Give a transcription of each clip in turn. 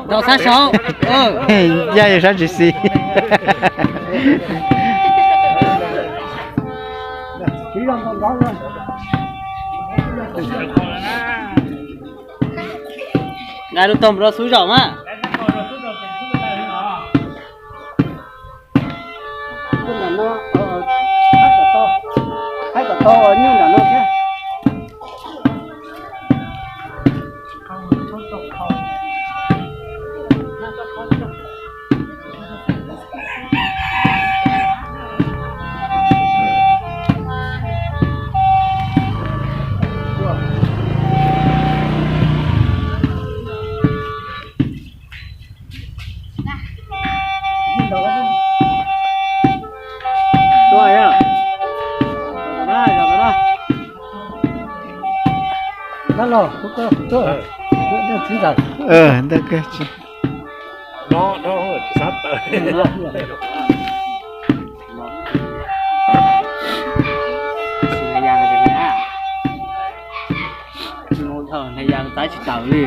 Rau sab saud. Yaj yog sab tsis xis. Nqa lub toog rau xub zaum mas. Ntshai yas txav tsis tawm li.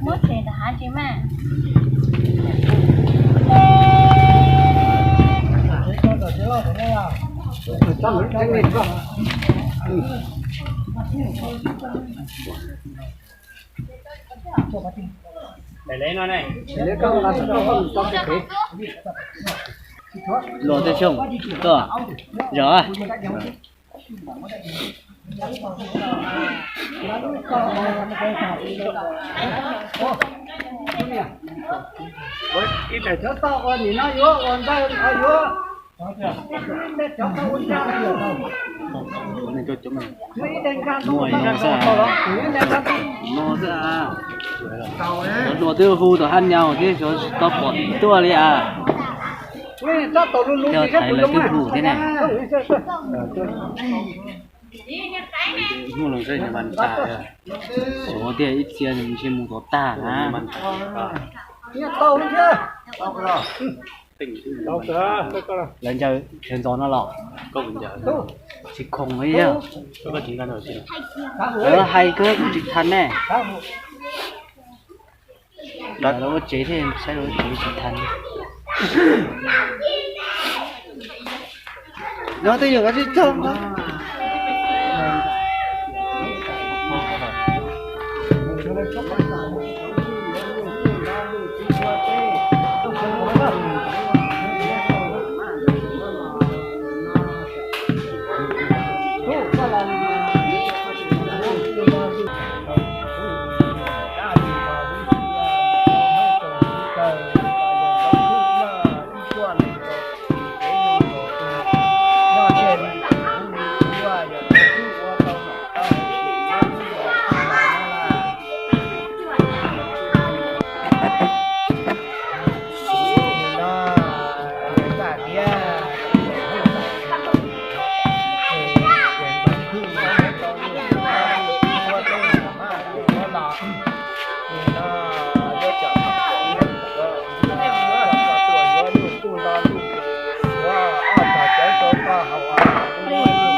Muab tsev ntawm hav tsev mas. Luag tej xyoo tuaj zov. Muaj no xwb, no xwb. Cov hluas twb hu tom hab nyas thiab xyov tsis tau pom tuaj li as. Yog thaiv lawv twb hu thiab ne. Hnub no xwb mas tas, xyov tiag ib txhia ntshe mus tom tag na. Lawv ncaws sawv ntxov no los tsis khoom li. Lawv hais kawg kuv tsis thaj ne. Lawv ua tsev thiab saib lawv ua tsev tsis thaj. No twb yog koj tsis txog no.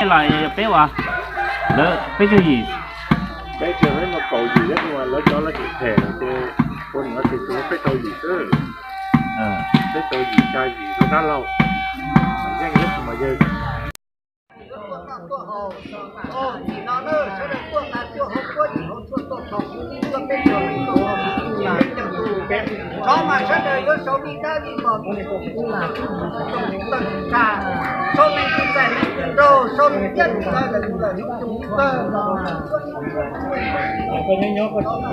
Los peb ua, lawv peb caug yim. Peb caug, peb muaj kaum yim, lawv cov lawv tseem them ces ua niam ua txiv tus peb rau yim xwb. Peb rau yim, xya yim rau dab laug, yeej lawv tsis mas yawg. Thov mas sawv daws yuav sau li dab li kom txawj, sau neeg txais neeg nraug, sau neeg tiaj neeg ntawv lawm lawm hnub tug txawj.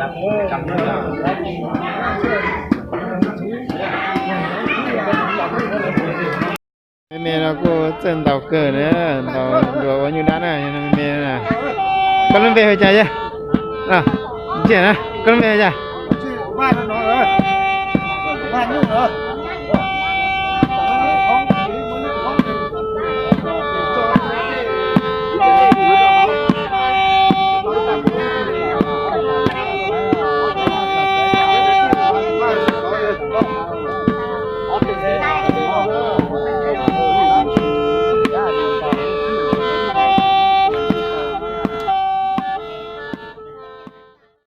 Me me no kuj txawj ntaus kawg na, ntaus dua ua nyuj dab na, me me na. Koj lub npe hu cas yog? Tsiaj na, koj lub npe hu cas?